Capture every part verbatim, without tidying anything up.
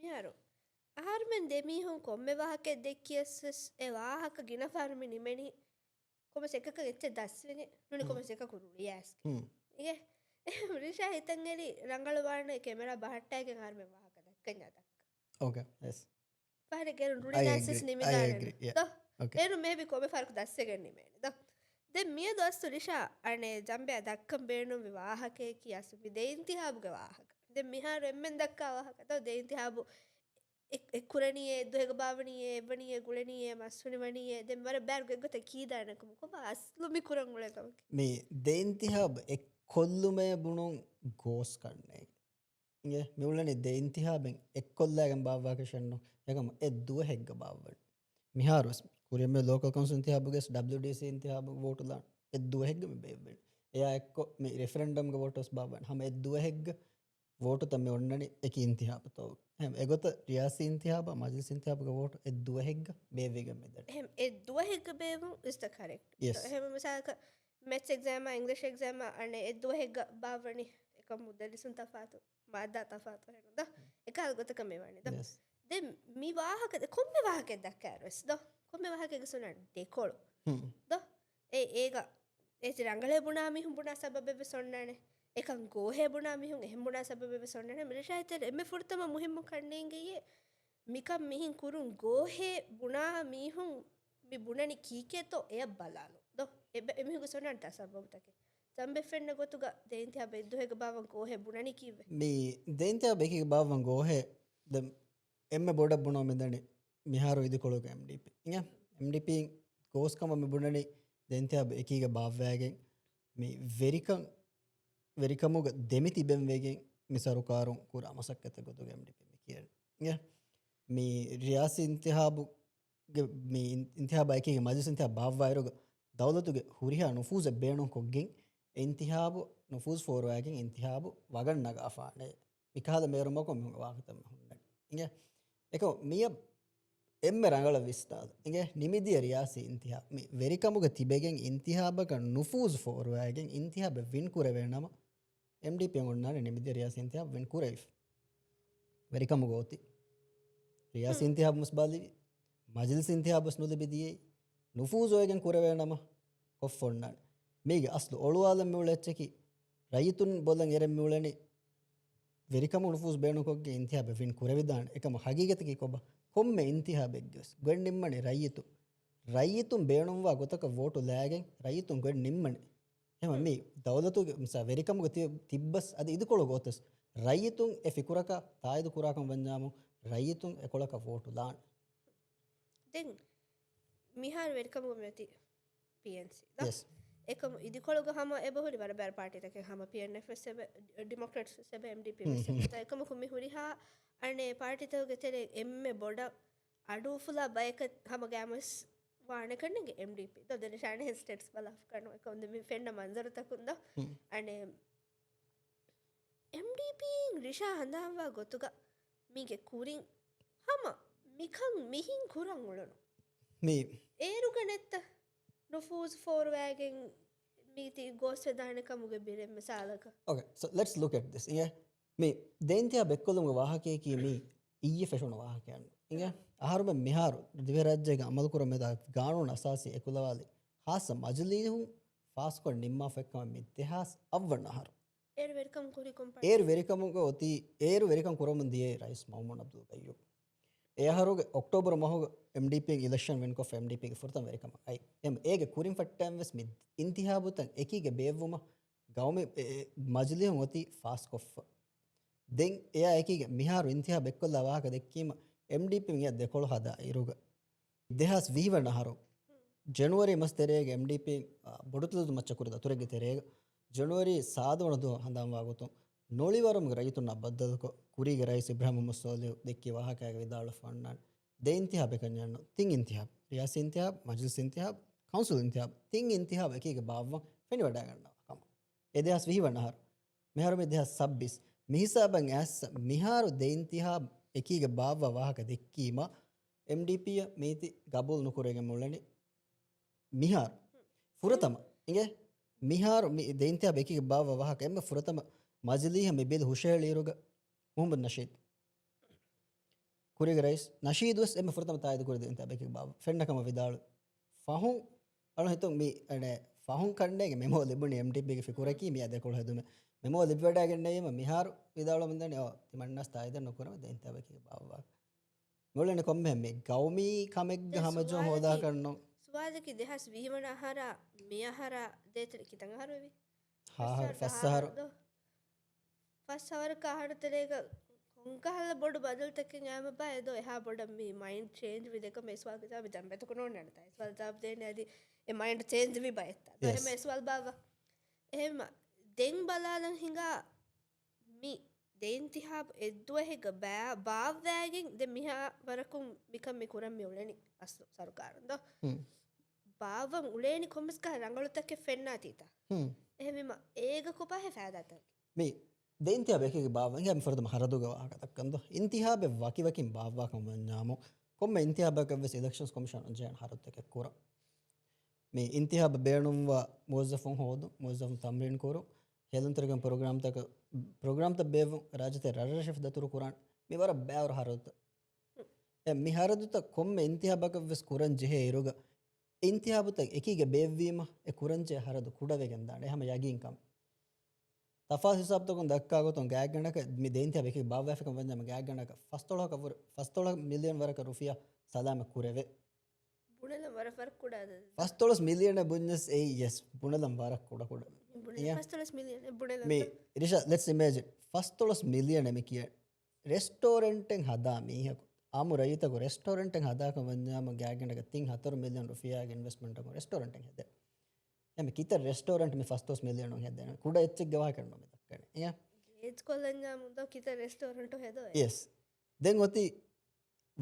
މިހާރު އަހަރުމެން ދެމީހުން ކޮންމެ ވާހަކައެއް ދެއްކިޔަސް ވެސް އެ ވާހަކަ ގިނަ ފަހަރު މި ނިމެނީ ކޮންމެސް އެކަކަށް އެއްޗެއް ދަސްވެގެން ނޫނީ، ކޮންމެސް އެކަކު ރުޅިއައިސްގެން. އިނގޭ؟ ރިޝާ ހިތަށް އެރި ރަނގަޅުވާނެ ކެމެރާ ބަހައްޓައިގެން އަހަރުމެން ވާހަކަ ދައްކަންޏާ ދައްކަން. އޯކޭ. ޔެސް. ފަހަރެއްގެ ރުޅި އައި ޑާންސެސް އެގްރީ. ނިމިދާނެ. އައި އެގްރީ. ޔާ. ދޯ؟ އޯކޭ. އޭރު މޭބީ ކޮންމެ ފަހަރަކު ދަސްވެގެން ނިމޭނެ. ދޯ؟ ދެން މިއަދު އަސްލު ރިޝާ އަނެއް ޖަނބެއަށް ދައްކަން ބޭނުންވި ވާހަކަޔަކީ އަސްލު މި ދެ އިންތިހާބުގެ ވާހަކަ. ދެން މިހާރު އެންމެން ދައްކާ ވާހަކަ. ދޯ؟ ދެ އިންތިހާބު އެ-، އެއްކުރަނީއޭ، އެއްދުވަހެއްގަ ބާއްވަނީއޭ، އެއްވަނީއޭ، ގުޅެނީއޭ، މަސް ހުނިވަނީއޭ، ދެން ވަރަށް ބައި ގޮތްގޮތަށް ކީދާނެ ކަމަށް. ކޮބާ އަސްލު މި ކުރަން އުޅޭ ކަމަކީ؟ މި ދެ އިންތިހާބު އެއްކޮށްލުމޭ ބުނުން ގޯސް ކަންނޭނގެ. އިނގޭ؟ މި އުޅެނީ ދެ އިންތިހާބެއް އެއްކޮށްލާގެން ބާއްވާކަށެއްނު، އެކަމަ އެއްދުވަހެއްގަ ބާއްވަނީ. މިހާރުވެސް ކުރިއަށް މި ލޯކަލް ކައުންސިލް އިންތިހާބުގެ ވެސް ޑަބްލިޔުޑީސީ އިންތިހާބު ވޯޓު ލާން އެއްދުވަހެއްގަ މި ބޭއްވެނީ. އެއާ އެއްކޮށް މި ރެފަރެންޑަމްގެ ވޯޓުވެސް ބާއްވަނީ. ހަމަ އެއްދުވަހެއްގަ ވޯޓުތައް މި އޮންނަނީ އެކި އިންތިހާބުތަކުގަ. އެހެން އެގޮތަށް ރިޔާސީ އިންތިހާބާ މަޖިލިސް އިންތިހާބުގެ ވޯޓު އެއްދުވަހެއްގަ ބޭއްވިގެން މިދަނީ. އެހެން އެއްދުވަހެއްގަ ބޭއްވުން is the correct. ޔެސް. އެހެން މިސާލަކަށް މެތްސް އެގްޒާމާ އިންގްލިޝް އެގްޒާމާ އަނެއް އެއްދުވަހެއްގަ ބާއްވަނީ. އެކަމް މުދައްރިސުން ތަފާތު، މާއްދާ ތަފާތު ހެނުން ދޯ؟ އެކަހަލަ ގޮތަކަށް މި ވަނީ ދޯ؟ ޔެސް. ދެން މި ވާހަކަ ދެ-، ކޮންމެ ވާހަކައެއް ދައްކާއިރުވެސް ދޯ؟ ކޮންމެ ވާހަކައެއްގެ ސުނަން ދެކޮޅު. ހުން. ދޯ؟ އެ-، އޭގަ އޭތި ރަނގަޅޭ ބުނާ މީހުން ބުނާ ސަބަބެއްވެސް އޮންނާނެ. އެކަން ގޯހޭ ބުނާ މީހުން އެހެން ބުނާ ސަބަބެއްވެސް އޮންނާނެ. މި ރިޝާ ހިތަށް އެންމެ ފުރަތަމަ މުހިއްމު ކަންނޭނގެއޭ މިކަން މިހެން ކުރުން ގޯހޭ ބުނާ މީހުން މި ބުނަނީ ކީކޭތޯ އެޔަށް ބަލާލުން. ދޯ؟ އެ-، އެމީހުންގެ ސުނަން ތަސައްވަބުތަކެއް. ޖަނބެއް ފެންނަ ގޮތުގަ ދެ އިންތިހާބު އެއްދުވަހެއްގަ ބާއްވަން ގޯހޭ ބުނަނީ ކީއްވެ؟ މި ދެ އިންތިހާބު އެކީގަ ބާއްވަން ގޯހޭ ދެން އެންމެ ބޮޑަށް ބުނަމުން މިދަނީ މިހާރު އިދިކޮޅުގެ އެމްޑީޕީ. އިނގޭ؟ އެމްޑީޕީ ގޯސް ކަމަށް މި ބުނަނީ ދެ އިންތިހާބު އެކީގަ ބާއްވައިގެން މި ވެރިކަން، ވެރިކަމުގަ ދެމި ތިބެން ވެގެން މި ސަރުކާރުން ކުރާ މަސައްކަތެއް ގޮތުގަ އެމްޑީޕީ މި ކިޔަނީ. އިނގޭ؟ މި ރިޔާސީ އިންތިހާބުގެ މި އިން-، އިންތިހާބާ އެކީގެ މަޖިލިސް އިންތިހާބު ބާއްވާއިރުގަ ދައުލަތުގެ ހުރިހާ ނުފޫޒެއް ބޭނުންކޮށްގެން އެ އިންތިހާބު ނުފޫޒު ފޯރުވައިގެން އިންތިހާބު ވަގަށް ނަގާފާނެ. މިކަހަލަ މޭރުމަކުން މި ވާހަކަތައް ހުންނަނީ. އިނގޭ؟ އެކަމަ މިއަށް އެންމެ ރަނގަޅަށް ވިސްނާލަ. އިނގޭ؟ ނިމިދިޔަ ރިޔާސީ އިންތިހާބު މި ވެރިކަމުގަ ތިބެގެން އިންތިހާބަކަށް ނުފޫޒު ފޯރުވައިގެން އިންތިހާބެއް ވިން ކުރެވޭ ނަމަ، އެމްޑީޕީ އޮންނާނެ ނިމިދިޔަ ރިޔާސީ އިންތިހާބު ވިން ކުރެވިފަ. ވެރިކަމުގަ އޮތީ. ރިޔާސީ ހުން. އިންތިހާބު ވެސް ބާލިވި. މަޖިލިސް އިންތިހާބު ވެސް ނުލިބި ދިޔައީ. ނުފޫޒު އޮވެގެން ކުރެވޭ ނަމަ ކޮށްފަ އޮންނާނެ. މީގެ އަސްލު އޮޅުވާލަން މިއުޅޭ އެއްޗަކީ ރައްޔިތުން ބޮލަން އެރެން މިއުޅެނީ ވެރިކަމު ނުފޫޒު ބޭނުންކޮށްގެން އިންތިހާބެއް ވިން ކުރެވިދާނެ. އެކަމަ ހަގީގަތަކީ ކޮބާ؟ ކޮންމެ އިންތިހާބެއްގެވެސް ގޮތް ނިންމަނީ ރައްޔިތު. ރައްޔިތުން ބޭނުންވާ ގޮތަކަށް ވޯޓު ލާގެން ރައްޔިތުން ގޮތް ނިންމަނީ. އެހެން މި ދައުލަތުގެ މިސާ ވެރިކަމުގެ ތި-، ތިއްބަސް އަދި އިދިކޮޅުގަ އޮތަސް ރައްޔިތުން އެ ފިކުރަކަށް ތާއީދު ކުރާކަން ވަންޏާމު ރައްޔިތުން އެކޮޅަކަށް ވޯޓު ލާން. ދެން މިހާރު ވެރިކަމުގަ މިއޮތީ ޕީއެންސީ ދޯ؟ ޔެސް. އެކަމު އިދިކޮޅުގަ ހަމަ އެބަހުރި ވަރަށް ބައި ޕާޓީތަކެއް ހަމަ ޕީއެންއެފް ވެސް އެބަ، ޑިމޮކްރެޓްސް ވެސް އެބަ، އެމްޑީޕީ ވެސް އެބަ. އެކަމަކު މި ހުރިހާ އަނެއް ޕާޓީތަކުގެ ތެރޭ އެންމެ ބޮޑަށް އަޑުއުފުލާ ބަޔަކަށް ހަމަ ގައިމުވެސް ވާނެ ކަންނޭނގެ އެމްޑީޕީ ދޯ؟ ދެން ރިޝާ އަނެއް ސްޓޭޓްސް ބަލާފަ ކަނު އެކަމު މި ފެންނަ މަންޒަރުތަކުން ދޯ؟ ހުން. އަނެއް އެމްޑީޕީން ރިޝާ ހަނދާންވާ ގޮތުގަ މީގެ ކުރިން ހަމަ މިކަން މިހިން ކުރަން އުޅުނު. މީ. އޭރުގަ ނެތްތަ ނުފޫޒު ފޯރުވައިގެން މީތި ގޯސްވެދާނެ ކަމުގެ ބިރެއް މިސާލަކަށް؟ Okay, so let's look at this. އިނގޭ؟ މި ދެ އިންތިހާބު އެއްކޮށްލުމުގެ ވާހަކަޔަކީ މީ އިއްޔެ ފެށުނު ވާހަކައެއް. އިނގޭ؟ އަހަރުމެން މިހާރު ދިވެހިރާއްޖޭގަ އަމަލުކުރަމުންދާ ގާނޫނު އަސާސީ އެކުލަވާލި ހާއްސަ މަޖިލީހުން ފާސްކޮށް ނިންމާފައި ކަމަށް މި ދެހާސް އަށްވަނަ އަހަރު. އޭރު ވެރިކަމުގަ ހުރި ކޮން ޕާޓީ؟ އޭރު ވެރިކަމުގަ އޮތީ، އޭރު ވެރިކަން ކުރަމުން ދިޔައީ ރައީސް މައުމޫން އަބްދުލް ގައްޔޫމް. އެ އަހަރުގެ އޮކްޓޯބަރު މަހުގަ އެމްޑީޕީން އިލެކްޝަން ވިންކޮށްފަ އެމްޑީޕީގެ ފުރަތަމަ ވެރިކަމަށް އައި. އެމް އޭގެ ކުރިން ފައްޓައިން ވެސް މި އިންތިހާބުތައް އެކީގަ ބޭއްވުމަށް ގައުމީ އެ، އެ، މަޖިލީހުން އޮތީ ފާސްކޮށްފަ. ދެން އެއާ އެކީގަ މިހާރު އިންތިހާބު އެއްކޮށްލާ ވާހަކަ ދެއްކީމަ އެމްޑީޕީން އެއަށް ދެކޮޅު ހަދާ އިރުގަ ދެހާސް ވިހި ވަނަ އަހަރު ޖަނުއަރީ މަސް ތެރޭގަ އެމްޑީޕީ، އާ، ބޮޑުތެލެދު މައްޗަށް ކުރި ދަތުރެއްގެ ތެރޭގަ ޖަނުއަރީ ސާދަ ވަނަ ދުވަހު ހަނދާންވާ ގޮތުން ނޮޅިވަރުމުގެ ރައްޔިތުންނާ ބައްދަލުކޮށް، ކުރީގެ ރައީސް އިބްރާހިމް މުހައްމަދު ސޯލިހު ދެއްކި ވާހަކައިގަ ވިދާޅުވެފަ ވަންނާނެ. ދެ އިންތިހާބެއް ކަންޏެއްނު، ތިން އިންތިހާބު، ރިޔާސީ އިންތިހާބު، މަޖިލިސް އިންތިހާބު، ކައުންސިލް އިންތިހާބު، ތިން އިންތިހާބު އެކީގަ ބާއްވަން ފެނިވަޑައިގަންނަވާ ކަމަށް. އެ ދެހާސް ވިހި ވަނަ އަހަރު. މިހާރު މި ދެހާސް ސައްބީސް. މި ހިސާބަށް އައިސް މިހާރު ދެ އިންތިހާބު އެކީގަ ބާއްވާ ވާހަކަ ދެއްކީމަ، އެމްޑީޕީއަށް މީތި ގަބޫލު ނުކުރެވިގެން އުޅެނީ މިހާރު. ފުރަތަމަ، އިނގޭ؟ މިހާރު މި ދެ އިންތިހާބު އެކީގަ ބާއްވާ ވާހަކަ އެންމެ ފުރަތަމަ މަޖިލީހަށް މި ބިލް ހުށަހެޅިއިރުގަ މުހައްމަދު ނަޝީދު. ކުރީގެ ރައީސް ނަޝީދު ވެސް އެންމެ ފުރަތަމަ ތާއީދު ކުރި ދެންތާ ބެކި ބާ ފެންނަ ކަމަށް ވިދާޅު. ފަހުން އަޅު ހިތުން މި އަނެ ފަހުން ކަންނޭގެ މެމޯ ލިބުނީ އެމްޑީޕީގެ ފިކުރަކީ މި އަދެކޮޅު ހެދުމެ މެމޯ ލިބިވަޑައިގެންނެވީމަ މިހާރު ވިދާޅުމަށްދަނީ އޯ ތިމަންނަސް ތާއީދެއް ނުކުރަމެ ދެންތާ ބެކި ބާއްވާ. މިއުޅެނީ ކޮންމެ މި ގައުމީ ކަމެއްގެ ދެ ހަމަޖު ސުވާލަކީ، ހޯދާކަށްނު. ސުވާލަކީ ދެހާސް ވިހި ވަނަ އަހަރާ މި އަހަރާ ދޭތެރެ ކިތަން އަހަރު ވެވި؟ ހާހަރު، ފަސް އަހަރު. ފަސް އަހަރު ކަހަރު ތެރޭގަ ކޮންކަހަލަ ބޮޑު ބަދަލުތަކެއް އައިމަ ބާ އެދޯ އެހާ ބޮޑަށް މި މައިންޑް ޗޭންޖް ވި ދެކަމ އެ ސުވާލު ޖަވާބު ދަން ބެތަކު ނޯންނާނެ ތާ އެ ސުވާލު ޖަވާބު ދޭނެ އަދި އެ މައިންޑް ޗޭންޖް ވި ބައެއްތާ. ދަރެ އެސް. މެ ސުވާލު ބާވަ. އެހެންމަ ދެން ބަލާލަން ހިނގާ މި ދެ އިންތިހާބު އެއްދުވަހެއްގަ ބާ-، ބާއްވައިގެން ދެ މިހާ ވަރަކުން މިކަން މި ކުރަން މި އުޅެނީ އަސްލު ސަރުކާރުން ދޯ؟ ހުން. ބާއްވަން އުޅޭނީ ކޮންމެސް ކަހަ ރަނގަޅުތަކެއް ފެންނާތީތަ؟ ހުން. އެހެންވީމަ އޭގަ ކޮބާހޭ ފައިދާތަކެއް؟ މި ދެ އިންތިހާބު އެކީގެ ބާއްވަން ހިނގާ މި ފުރަތަމަ ހަރަދުގެ ވާހަކަ ދައްކަން ދޯ؟ އިންތިހާބެއް ވަކިވަކިން ބާއްވާކަން ވަންޏާމު، ކޮންމެ އިންތިހާބަކަށް ވެސް އިލެކްޝަންސް ކޮމިޝަނުން ޖެހޭނެ ހަރަދުތަކެއް ކުރަން. މި އިންތިހާބަށް ބޭނުންވާ މުވައްޒަފުން ހޯދުން، މުވައްޒަފުން ތަމްރީން ކުރުން، ހެލުންތެރިކަން ޕްރޮގްރާމްތަކަށް، ޕްރޮގްރާމްތައް ބޭއްވުން، ރާއްޖެތެރެ ރަށްރަށަށް ދަތުރު ކުރާން، މި ވަރަށް ބައިވަރު ހަރަދުތައް. އެ މި ހަރަދުތައް ކޮންމެ އިންތިހާބަކަށް ވެސް ކުރަން ޖެހޭ އިރުގަ، އިންތިހާބުތައް އެކީގަ ބޭއްވީމަ، އެ ކުރަންޖެހޭ ހަރަދު ކުޑަވެގެން ދާނެ. ހަމަ ޔަގީން ކަމެއް. ތަފާސް ހިސާބުތަކުން ދައްކާ ގޮތުން ގާތްގަނޑަކަށް މި ދެ އިންތިހާބު އެކީ ބާއްވާފަކަން ވަންޏާ މި ގާތްގަނޑަކަށް ފަސްދޮޅަހަކަށް ވުރެ، ފަސްދޮޅަހަ މިލިއަން ވަރަކަށް ރުފިޔާ ސަލާމަތް ކުރެވޭ. ބުނެލަން ވަރަށް ވަރަށް ކުޑަ އަދަދެއް. ފަސްދޮޅަސް މިލިއަނެއް ބުންޏަސް އެއީ ޔެސް، ބުނެލަން ވަރަށް ކުޑަ ކުޑަ. ބުނެލަން އިޔާ. ފަސްދޮޅަސް މިލިއަނެއް ބުނެލަން މި ތަ-، ރިޝާ، let's imagine. ފަސްދޮޅަސް މިލިއަނެއް މި ކިޔަން. ރެސްޓޯރެންޓެއް ހަދާ މީހަކު. އާއްމު ރައްޔިތަކު ރެސްޓޯރެންޓެއް ހަދާކަން ވަންޏާމު ގާތްގަނޑަކަށް ތިން ހަތަރު މިލިއަން ރުފިޔާގެ އިންވެސްޓްމަންޓަކުން ރެސްޓޯރެންޓެއް ހެދޭ. އެމެ ކިތައް ރެސްޓޯރެންޓް މި ފަސްދޮޅަސް މިލިއަނުން ހެދޭނެ. ކުޑަ އެއްޗެއްގެ ވާހަކަ ނޫން މި ދައްކަނީ. އިޔާ. ގޭޖް ކޮށްލަންޏާމު ދޯ ކިތައް ރެސްޓޯރެންޓު ހެދޯ އެ. ޔެސް. ދެން އޮތީ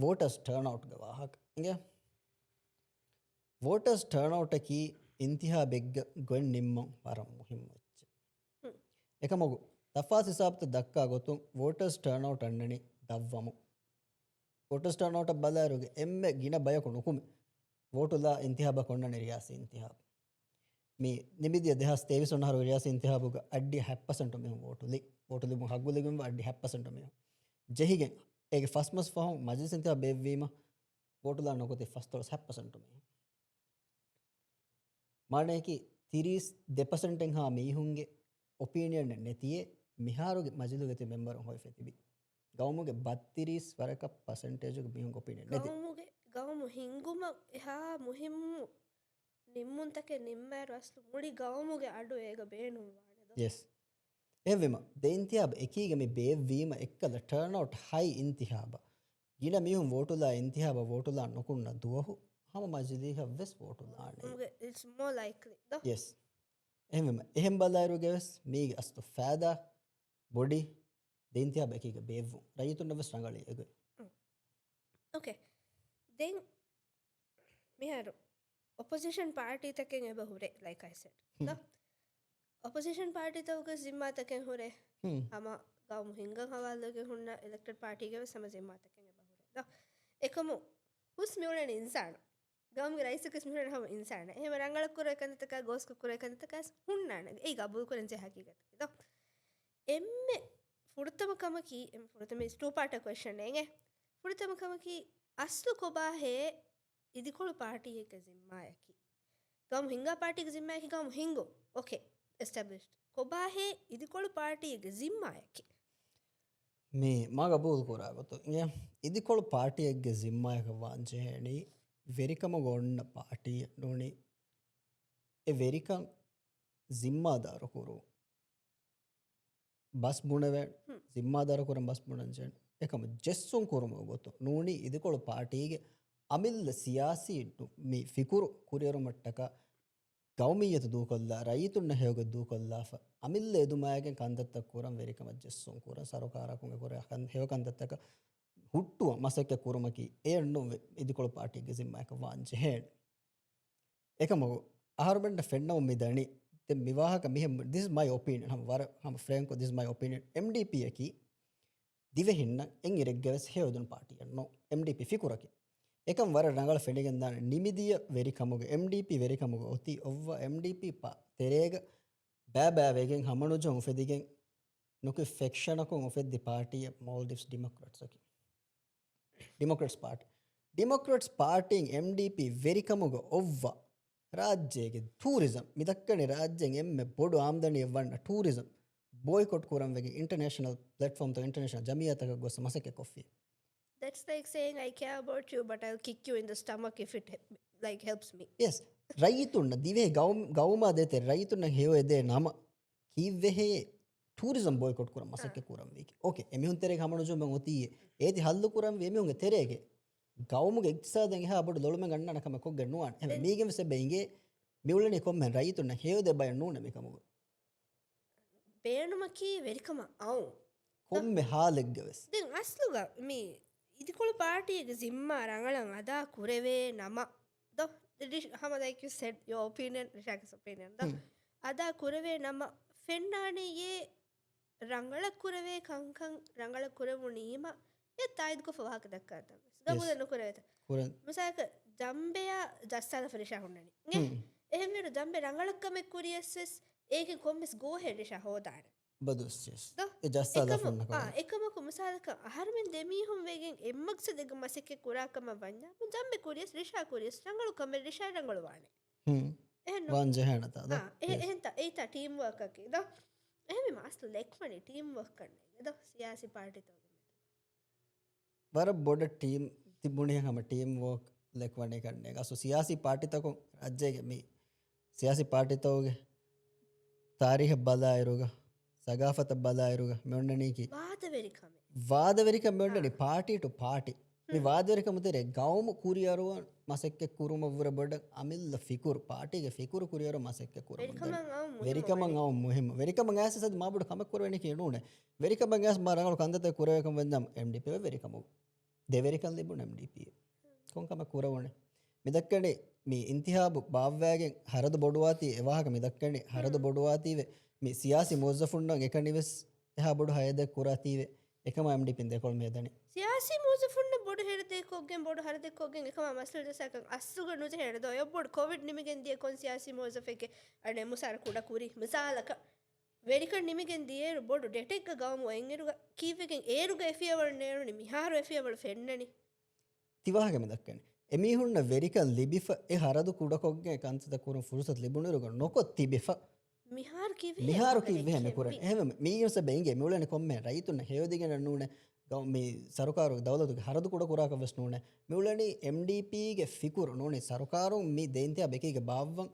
ވޯޓަސް ޓާންއައުޓްގެ ވާހަކަ. އިނގޭ؟ ވޯޓަސް ޓާންއައުޓަކީ އިންތިހާބެއްގަ ގޮތް ނިންމުން ވަރަށް މުހިއްމު އެއްޗެއް. ހުން. އެކަމަކު، ތަފާސް ހިސާބުތައް ދައްކާ ގޮތުން ވޯޓަސް ޓާންއައުޓް އަންނަނީ ދަށްވަމުން. ވޯޓަސް ޓާންއައުޓަށް ބަލާއިރުގެ އެންމެ ގިނަ ބަޔަކު ނުކުމެ ވޯޓުލާ އިންތިހާބަކަށް އޮންނަނީ ރިޔާސީ އިންތިހާބު. މި ނިމިދިޔަ ދެހާސް ތޭވީސް ވަނަ އަހަރުގެ ރިޔާސީ އިންތިހާބުގަ އައްޑިހަ ހަތް ޕަސެންޓު މީހުން ވޯޓުލި. ވޯޓުލިބުން ހައްގު ލިބުން އައްޑިހަ ހަތް ޕަސެންޓު މީހުން ޖެހިގެން، އޭގެ ފަސް މަސް ފަހުން މަޖިލިސް އިންތިހާބު ބޭއްވީމަ، ވޯޓުލާ ނުކުތީ ފަސްދޮޅަސް ހަތް ޕަސެންޓު މީހުން. މާނަޔަކީ، ތިރީސް ދެ ޕަސެންޓެއްހާ މީހުންގެ އޮޕީނިއަނެއް ނެތިއޭ، މިހާރުގެ މަޖިލުގެ ތިބި މެމްބަރުން ހޮވިފަ ތިބި. ގައުމުގެ ބައްތިރީސް ވަރަކަށް ޕަސެންޓޭޖުގެ މީހުންގެ އޮޕީނިއަން ނެތި. ގައުމުގެ، ގައުމު ހިންގުމަށް އެހާ މުހިއްމު ނިންމުންތަކެއް ނިންމާއިރު އަސްލު މުޅި ގައުމުގެ އަޑު އޭގަ ބޭނުންވާނެ ދޯ؟ ޔެސް. އެހެންވީމަ، ދެ އިންތިހާބު އެކީގަ މި ބޭއްވީމަ އެއްކަލަ ޓާންއައުޓް ހައި އިންތިހާބަށް ގިނަ މީހުން ވޯޓުލާ އިންތިހާބަށް ވޯޓުލާ ނުކުންނަ ދުވަހު ހަމަ މަޖިލީހަށް ވެސް ވޯޓުލާނެ. ގައުމުގެ، it's more likely ދޯ؟ ޔެސް. އެހެންވީމަ، އެހެން ބަލާއިރުގަ ވެސް މީގެ އަސްލު ފައިދާ ބޮޑީ ދެ އިންތިހާބު އެކީގަ ބޭއްވުން. ރައްޔިތުންނަށް ވެސް ރަނގަޅީ އެގޮތް. އޯކޭ. ދެން މިހާރު އޮޕޮޒިޝަން ޕާޓީތަކެއް އެބަ ހުރޭ، like I said. ހުން. ދޯ؟ އޮޕޮޒިޝަން ޕާޓީތަކުގެ ޒިންމާތަކެއް ހުރޭ. ހުން. ހަމަ ގައުމު ހިންގަން ހަވާލުވެގެން ހުންނަ އިލެކްޓެޑް ޕާޓީގެ ވެސް ހަމަ ޒިންމާތަކެއް އެބަ ހުރޭ. ދޯ؟ އެކަމު ހުސް މިއުޅެނީ އިންސާނު. ގައުމުގެ ރައީސަކަސް މިހުރެން ހަމަ އިންސާނެއް. އެހެން ރަނގަޅަށް ކުރޭ ކަންތައްތަކާ، ގޯސްކޮށް ކުރޭ ކަންތައްތަކާ ހުންނާނެ. އެއީ ގަބޫލު ކުރަން ޖެހޭ ހަގީގަތަކީ ދޯ؟ އެންމެ ފުރަތަމަ ކަމަކީ، އެންމެ ފުރަތަމަ އިސް ޓޫ ޕާޓަށް ކޮއެސްޗަން އެނގޭ. ފުރަތަމަ ކަމަކީ، އަސްލު ކޮބާހޭ އިދިކޮޅު ޕާޓީއެއްގެ ޒިންމާއަކީ؟ ގައުމު ހިންގާ ޕާޓީގެ ޒިންމާއަކީ ގައުމު ހިންގުން. އޯކޭ، އެސްޓަބްލިޝްޑް. ކޮބާހޭ އިދިކޮޅު ޕާޓީއެއްގެ ޒިންމާއަކީ؟ މި މާ ގަބޫލު ކުރާ ގޮތުން އިނގޭ، އިދިކޮޅު ޕާޓީއެއްގެ ޒިންމާއަކަށް ވާން ޖެހޭނީ، ވެރިކަމުގަ އޮންނަ ޕާޓީއެއް ނޫނީ، އެ ވެރިކަން ޒިންމާދާރު ކުރުން، ބަސް ބުނެވޭން، ހުން. ޒިންމާދާރު ކުރަން ބަސް ބުނަން ޖެހޭނެ. އެކަމަށް ޖެއްސުން ކުރުމުގެ ގޮތުން ނޫނީ އިދިކޮޅު ޕާޓީގެ އަމިއްލަ ސިޔާސީ ނު-، މި ފިކުރު ކުރިއެރުމަށްޓަކާ ގައުމިއްޔަތު ދޫކޮށްލާ، ރައްޔިތުންނަށް ހެޔޮގޮތް ދޫކޮށްލާފަ، އަމިއްލަ އެދުމާގެން ކަންތައްތައް ކުރަން ވެރިކަމަށް ޖެއްސުން ކުރަން، ސަރުކާރަކުން އެކުރެ ކަން-، ހެޔޮ ކަންތައްތަކަށް ހުއްޓުވަން މަސައްކަތް ކުރުމަކީ އެއެއްނު ވެ-، އިދިކޮޅު ޕާޓީގެ ޒިންމާއަކަށް ވާން ޖެހޭނެ. އެކަމަކު، އަހަރުމެންނަށް ފެންނަމުން މި ދަނީ، ދެން މި ވާހަކަ މިހެން، this is my opinion، ހަމަ ވަރަށް ހަމަ ފްރޭންކް، this is my opinion. އެމްޑީޕީއަކީ ދިވެހިންނަށް އެއްއިރެއްގަ ވެސް ހެޔޮއެދުނު ޕާޓީއެއް ނޫން، އެމްޑީޕީ ފިކުރަކީ. އެކަން ވަރަށް ރަނގަޅަށް ފެނިގެންދާނެ ނިމިދިޔަ ވެރިކަމުގެ، އެމްޑީޕީ ވެރިކަމުގަ އޮތީ އޮއްވަ އެމްޑީޕީ ޕާ-، ތެރޭގަ ބައިބައިވެގެން ހަމަނުޖަން އުފެދިގެން ނުކި ފެކްޝަނަކުން އުފެއްދި ޕާޓީއެއް މޯލްޑިވްސް ޑިމޮކްރެޓްސްއަކީ. ޑިމޮކްރެޓްސް ޕާޓީ. ޑިމޮކްރެޓްސް ޕާޓީން އެމްޑީޕީ ވެރިކަމުގަ އޮއްވާ ރާއްޖޭގެ ޓޫރިޒަމް، މި ދައްކަނީ ރާއްޖޭން އެންމެ ބޮޑު އާމްދަނީއެއް ވަންނަ ޓޫރިޒަމް ބޯއިކޮޓް ކުރަން ވެގެން އިންޓަރނޭޝަނަލް ޕްލެޓްފޯމްތައް، އިންޓަރނޭޝަނަލް ޖަމިއްޔާތަކަށް ގޮސް މަސައްކަތް ކޮށްފި. That's like saying, "I care about you, but I'll kick you in the stomach if it, like, helps me." ޔެސް. ރައްޔިތުންނަށް ދިވެހި ގައުމް-، ގައުމާ ދޭތެރޭ ރައްޔިތުންނަށް ހެޔޮއެދޭ ނަމަ، ކީއްވެހޭ ޓޫރިޒަމް ބޯއިކޮޓް ކުރަން މަސައްކަތް ކުރަން ވީކީ؟ އޯކޭ، އެމީހުން ތެރޭގަ ހަމަނުޖުމަށް އޮތީ އޭތި ހައްލު ކުރަންވީ އެމީހުންގެ ތެރޭގެ ގައުމުގެ އިގްތިސާދަށް އެހާ ބޮޑު ލޮޅުމެއް ގަންނާނެ ކަމެއް ކޮށްގެން ނުވާނެ. އެހެން މީގެން ވެސް އެބަ އިނގޭ މިއުޅެނީ ކޮންމެ ރައްޔިތުންނަށް ހެޔޮއެދޭ ބަޔަށް ނޫނޭ މިކަމުގަ. ބޭނުމަކީ ވެރިކަމަށް އައު. ކޮންމެ ހާލެއްގަ ވެސް. ދެން އަސްލުގަ މި އިދިކޮޅު ޕާޓީގެ ޒިންމާ ރަނގަޅަށް އަދާ ކުރެވޭ ނަމަ، ދޯ، ރިޝް-، ހަމަ like you said, your opinion, ރިޝާގެ އޮޕީނިއަން ދޯ. ހުން. އަދާ ކުރެވޭ ނަމަ ފެންނާނެޔޭ ރަނގަޅަށް ކުރެވޭ ކަންކަން ރަނގަޅަށް ކުރެވުނީމަ އެ ތާއީދުކޮށްފަ ވާހަކަ ދައްކާތަން ވެސް. ގަބޫލެއް ނުކުރެވޭތަ؟ ކުރަން. މިސާލަކަށް ޖަނބެއާ ޖައްސާލަފަ ރިޝާ ހުންނަނީ. އިނގޭ؟ ހުން. އެހެންވީރު ޖަނބެ ރަނގަޅަށް ކަމެއް ކުރިޔަސް ވެސް އޭގެ ކޮންމެސް ގޯހެއް ރިޝާ ހޯދާނެ. ބަދު ވެސް ވެސް. ދޯ؟ އެ ޖައްސާލަފަ އެކަމަ-، ހުންނަ އާ، ކަމަށް. އެކަމަކު މިސާލަކަށް އަހަރުމެން ދެމީހުން ވެގެން އެއްމަގްސަދެއްގެ މަސައްކަތް ކުރާ ކަމަށް ވަންޏާ، މު ޖަނބެ ކުރިޔަސް ރިޝާ ކުރިޔަސް ރަނގަޅު ކަމެއް ރިޝާ ރަނގަޅުވާނެ. ހުން. އެހެންނު؟ ވާން ޖެހޭނެތާ ދޯ؟ އާ، އެ-، ޔެސް. އެހެންތާ، އެއްތާ ޓީމް ވޯކަކީ ދޯ؟ އެހެންވީމަ އަސްލު ލެކްވަނީ ޓީމް ވޯކް ކަންނޭނގެ ދޯ؟ ސިޔާސީ ޕާޓީތަކުގެ މެދު. ވަރަށް ބޮޑަށް ޓީމް ތިބުނީ ހަމަ ޓީމް ވޯކް ލެކްވަނީ ކަންނޭނގެ. އަސްލު ސިޔާސީ ޕާޓީތަކުން ރާއްޖޭގެ މި ސިޔާސީ ޕާޓީތަކުގެ ތާރީހަށް ބަލާއިރުގަ، ސަގާފަތަށް ބަލާއިރުގަ މި އޮންނަނީކީ ވާދަވެރިކަމެއް. ވާދަވެރިކަން މި އޮންނަނީ އާ. ޕާޓީ ޓު ޕާޓީ. މި ހުން. ވާދަވެރިކަމު ތެރޭ ގައުމު ކުރިއަރުވަން މަސައްކަތް ކުރުމަށްވުރެ ބޮޑަށް އަމިއްލަ ފިކުރު، ޕާޓީގެ ފިކުރު ކުރިއަރުވަން މަސައްކަތް ކުރުމަށް ވެރިކަމަށް އައު މުހިއްމު ވެރިކަމަށް ވަނީ. އައު މުހިއްމު. ވެރިކަމަށް އައިސް އަދި މާބޮޑު ކަމެއް ކުރެވެނީކީ ނޫނޭ. ވެރިކަމަށް އައިސް މާ ރަނގަޅު ކަންތައްތައް ކުރެވޭކަން ވެންޏާ އެމްޑީޕީ ވެރިކަމު. ދެވެރިކަން ލިބުނު އެމްޑީޕީ. ކޮން ކަމެއް ކުރެވުނެ؟ މިދައްކަނީ މި އިންތިހާބު ބާއްވައިގެން ހަރަދު ބޮޑުވާތީ އެ ވާހަކަ މިދައްކަނީ ހަރަދު ހުން. ބޮޑުވާތީވެ މި ސިޔާސީ މުވައްޒަފުންނަށް އެކަނިވެސް އެހާ ބޮޑު ހައެއް ކުރާތީވެ އެކަމާ އެމްޑީޕީން ދެކޮޅު މި ހެދަނީ. ސިޔާސީ މުވައްޒަފުންނަށް ބޮޑު ހެރަދޭ ކޮށްގެން ބޮޑު ހަރަދެއް ކޮށްގެން އެކަމާ މައްސަލަ ޖައްސާކަން އަސްލުގަ ނުޖެހޭނެ ދޯ. އެއްބޮޑު ކޮވިޑް ނިމިގެން ދިޔަ ކޮން ސިޔާސީ މުވައްޒަފެއްގެ އަނެއް މުސާރަ ކުޑަ ކުރީ؟ މިސާލަކަށް ވެރިކަން ނިމިގެން ދިޔައިރު ބޮޑު ޑެޓެއްގަ ގައުމު އޮތްއިރުގަ ކީއްވެގެން އޭރުގަ އެ ފިޔަވަޅު ނޭޅުނީ މިހާރު އެ ފިޔަވަޅު ފެންނަނީ؟ ތިވާހަކަ މި ދައްކަނީ. އެމީހުންނަށް ވެރިކަން ލިބިފަ، އެ ހަރަދު ކުޑަކޮށްގެން ކަންތައްތައް ކުރުން ފުރުސަތު ލިބުނުއިރުގަ ނުކޮށް ތިބިފަ. މިހާރު ކީއްވެހޭ މިހާރު ކީއްވެހޭ މި ކުރަނީ؟ އެހެންވެ، މީގެން ސަބަ އިނގޭ މިއުޅެނީ ކޮންމެ ރައްޔިތުންނަށް ހެޔޮދިގެން ނޫނޭ. ގަ-، މި ސަރުކާރު ދައުލަތުގެ ހަރަދު ކުޑަ ކުރާކަށް ވެސް ނޫނޭ. މިއުޅެނީ އެމްޑީޕީގެ ފިކުރު ނޫނީ. ސަރުކާރުން މި ދެ އިންތިހާބް އެކީގަ ބާއްވަން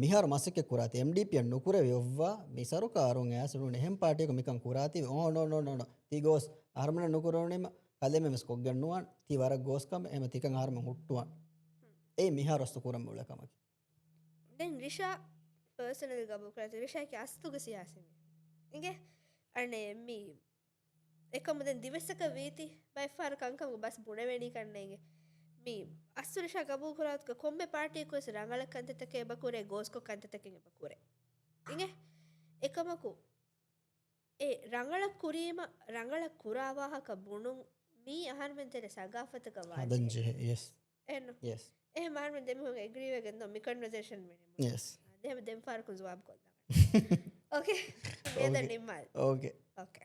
މިހާރު މަސައްކަތް ކުރާތީ. އެމްޑީޕީއަށް ނުކުރެވި އޮއްވާ މި ސަރުކާރުން އައިސް ނޫނީ. އެހެން ޕާޓީއަކު މިކަން ކުރާތީވެ. އޯ، ނޯ، ނޯ، ނޯ، ނޯ. ތީ ގޯސް އަހަރުމެންނަށް ނުކުރެވުނީމަ ކަލޭމެން ވެސް ކޮށްގެން ނުވާން. ތީ ވަރަށް ގޯސް ކަމެއް. އެހެން ތިކަން އަހަރުމެން ހުއްޓުވާން. އެއީ މިހާރު އަސްލު ކުރަން މިއުޅޭ ކަމަކީ. ދެން ރިޝާ ޕާސަނަލް ގަބޫލު ކުރާތި. ރިޝާއަކީ އަސްލުގެ ސިޔާސީ މީހެއް. އިނގޭ؟ އަނެއް މީ އެކަމު ދެން ދިވެއްސަކަށް ވީތީ ބައެއްފަހަރު ކަންކަމުގަ ބަސް ބުނެވޭނީ ކަންނޭނގެ. މީ އަސްލު ރިޝާ ގަބޫލު ކުރާތުގަ ކޮންމެ ޕާޓީއަކު ވެސް ރަނގަޅަށް ކަންތައްތަކެއް އެބަ ކުރޭ، ގޯސްކޮށް ކަންތައްތަކެއް އެބަ ކުރޭ. އިނގޭ؟ އެކަމަކު އެ ރަނގަޅަށް ކުރީމަ، ރަނގަޅަށް ކުރާ ވާހަކަ ބުނުން މީ އަހަރުމެން ތެރޭ ސަގާފަތަކަށް ހަދަން ވާޖެ. ޖެހޭ، ޔެސް. އެއްނު؟ ޔެސް. އެހެން އަހަރުމެން ދެމީހުން އެގްރީ ވެގެން ދޯ މި ކޮންވަސޭޝަން މިނި މު-، ޔެސް. ދެ-، ދެން ފާރުކުން ޖަވާބު ކޮށްލާ. އޯކޭ. މިއަދަށް އޯކޭ. ނިންމާލި. އޯކޭ. އޯކޭ.